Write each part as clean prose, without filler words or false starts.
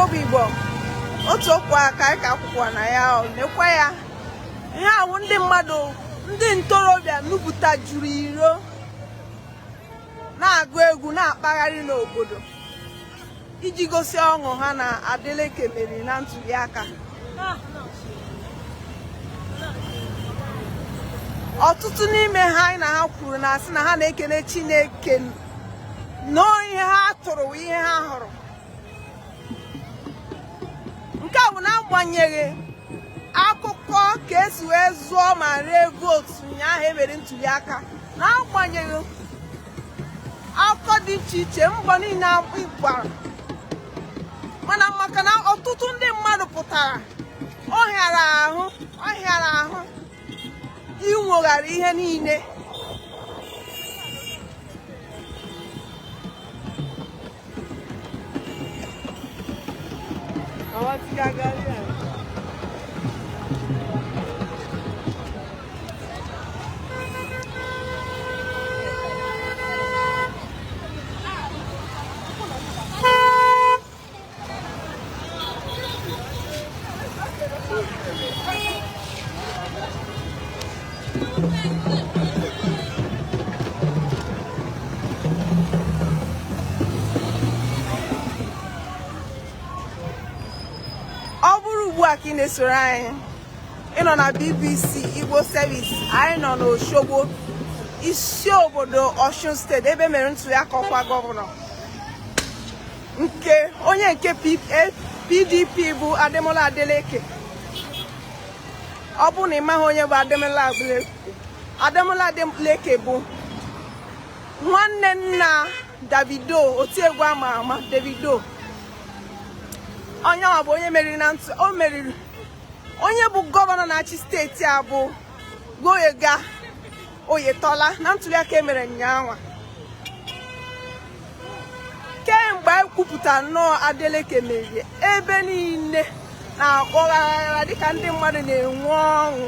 Igbo bụ Igbo, otu okwu aka anyị ka akwụkwọ na ya nekwa ya. Ihe awụ ndị mmadụ, ndị ntorobịa nupụta juru iro na-agụ egwu, na-akpagharị n'obodo iji gosi ọṅụ ha na Adeleke meriri na ntuli aka. Ọtụtụ n'ime ha anyị na ha kwuru na-asị na ha na-ekele Chineke na ihe ha tụrụ ihe ha hụrụ. Nke a bụ n'agbanyeghị akụkọ ka esi wee zụọ ma ree vootu ụnyaahụ emere ntuli aka, n'agbanyeghị akụkọ dị iche iche mbọ niile gbara, mana maka na ọtụtụ ndị mmadụ pụtara, ọ hịara ahụ inwogharị ihe niile. Ọ bụrụ ugbu a ka ị na-esoro anyị, ị nọ na BBC Igbo Service. Anyị nọ n'Oshogbo, isi obodo Osun steeti, ebe mere ntuli aka ọkwa gọvanọ nke onye nke PDP bụ Ademola Adeleke. Ọ bụrụ na ị maghị onye bụ Ademola Adeleke, Ademola Adeleke bụ nwanne nna Davido, otiegwu ama ama Davido. Onye ọ bụ onye meriri na ntụ o meriri onye bụ gọvanọ na-achị steeti a bụ Gboyega Oyetola na ntuliaka emere ụnyaahụ. Kemgbe e kwupụta nnọọ Adeleke merie, ebe niile na-akpọghara dịka ndị mmadụ na-enwe ọṅụ,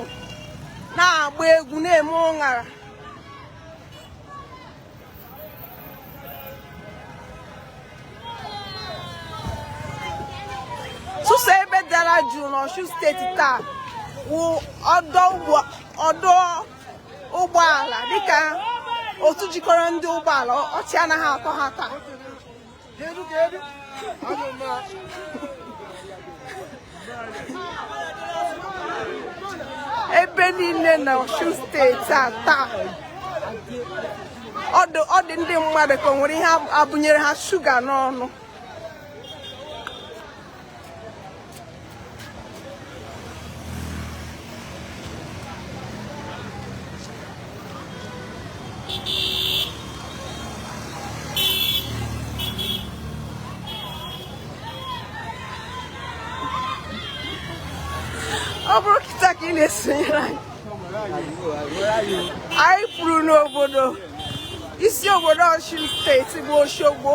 na-agba egwu, na-eme ụṅara. Sụsọ ebe dara jụụ n'Ọshun steeti taa wụ ọdọ ụgbọala, dịka otu jikọrọ ndị ụgbọala ọchị anaghị atọ ha taa. Ebe niile na Ọshun steeti a taa, ọ dị ndị mmadụ ka o nwere ihe abụnyere ha shuga n'ọnụ. Ọ bụrụ kịta ka ị na-esonyere anyị, anyị kwuru n'obodo isi obodo Ọshun steeti bụ Oshogbo.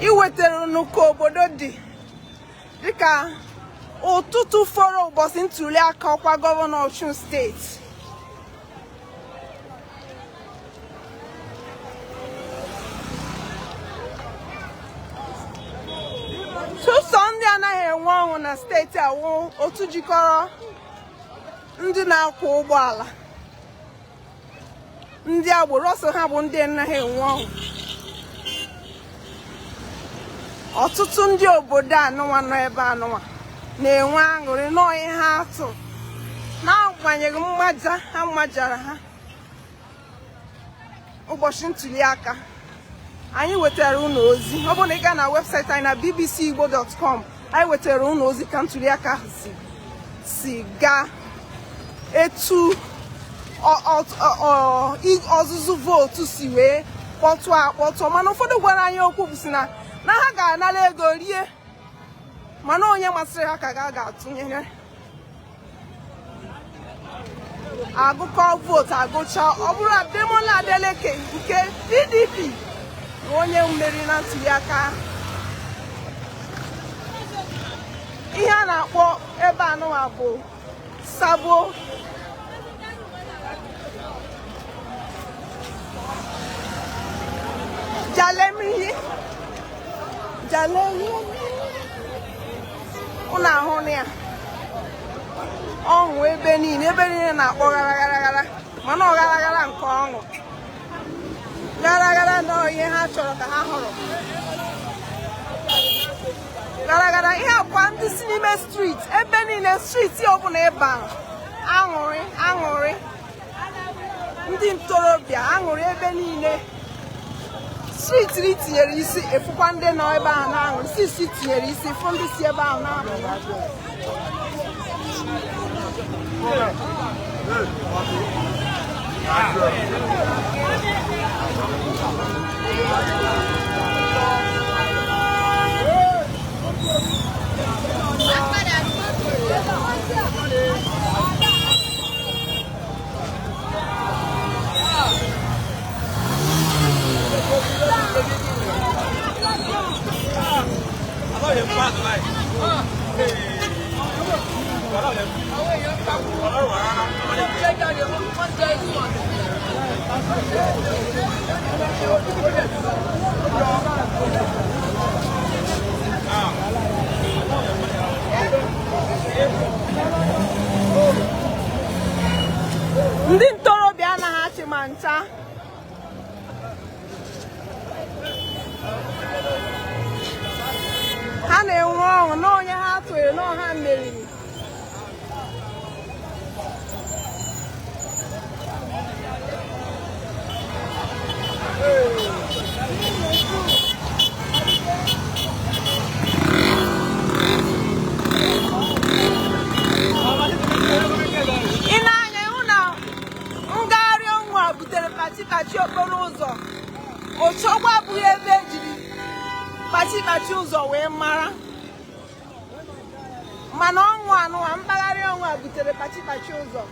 Iwetara unu ka obodo dị dịka ụtụtụ fọrọ ụbọchị ntuli aka ọkwa gọvanọ Ọshun steeti. Sụsọ ndị anaghị enwe ọṅụ na steeti a wụ otu jikọrọ ndị na-akwọ ụgbọala, ndị agboro ọsọ ha bụ ndị anaghị enwe ọṅụ. Ọtụtụ ndị obodo anụnwa nọ ebe anụnwa na-enwe aṅụrị nọọ ihe ha atụ, n'agbanyeghị mmaja ha majara ha ụbọchị ntuli aka. Anyị wetara unu ozi. Ọ bụrụ na ị gaa na webụsaịtị anyị na bbcigbo.com, anyị wetara unu ozi ka ntuli aka si gaa, etu ọzụzụ vootu si wee kpọtụ akpọtụ. Mana ụfọdụ gwara anyị okwu bụ si na ha ga-anara ego rie, mana onye masịrị ha ka ga ga-atụnyere. Agụkọ vootu agụcha, ọ bụrụ Ademola Adeleke nke PDP bụ onye mmeri na ntuli aka ahụ. Ihe a na-akpọ ebe anụwa bụ Sabo. Jalemihi Jalemihi, ụnụ ahụ na ya, ọṅụ ebe niile, ebe niile na-akpọ ghara ghara ghara, mana ọ ghara ghara nke ọṅụ, ghara ghara na ihe ha chọrọ ka ha hụrụ, ghara ghara ihe akwa ndị si n'ime street ebe niile, street ọbụla ịba, aṅụrị aṅụrị, ndị ntorobịa aṅụrị ebe niile. Street tinyere isi, efukwa ndị nọ ebe ahụ na-aṅụrị. Sisi tinyere isi, fụ ndị si ebe ahụ na-aṅụrị. Ndị ntorobịa anaghị achị ma ncha. Ha na-enwe ọṅụ na onye ha tụnyere na ọha meriri. Ị na-anya ịhụ na ngagharị ọnwụ a butere kpachi okporo ụzọ. Ochogwu abụghị ebe ejiri kpachi ụzọ wee mara, mana ọnwụ anụwa, mpaghara ọnwụ a butere kpachi ụzọ.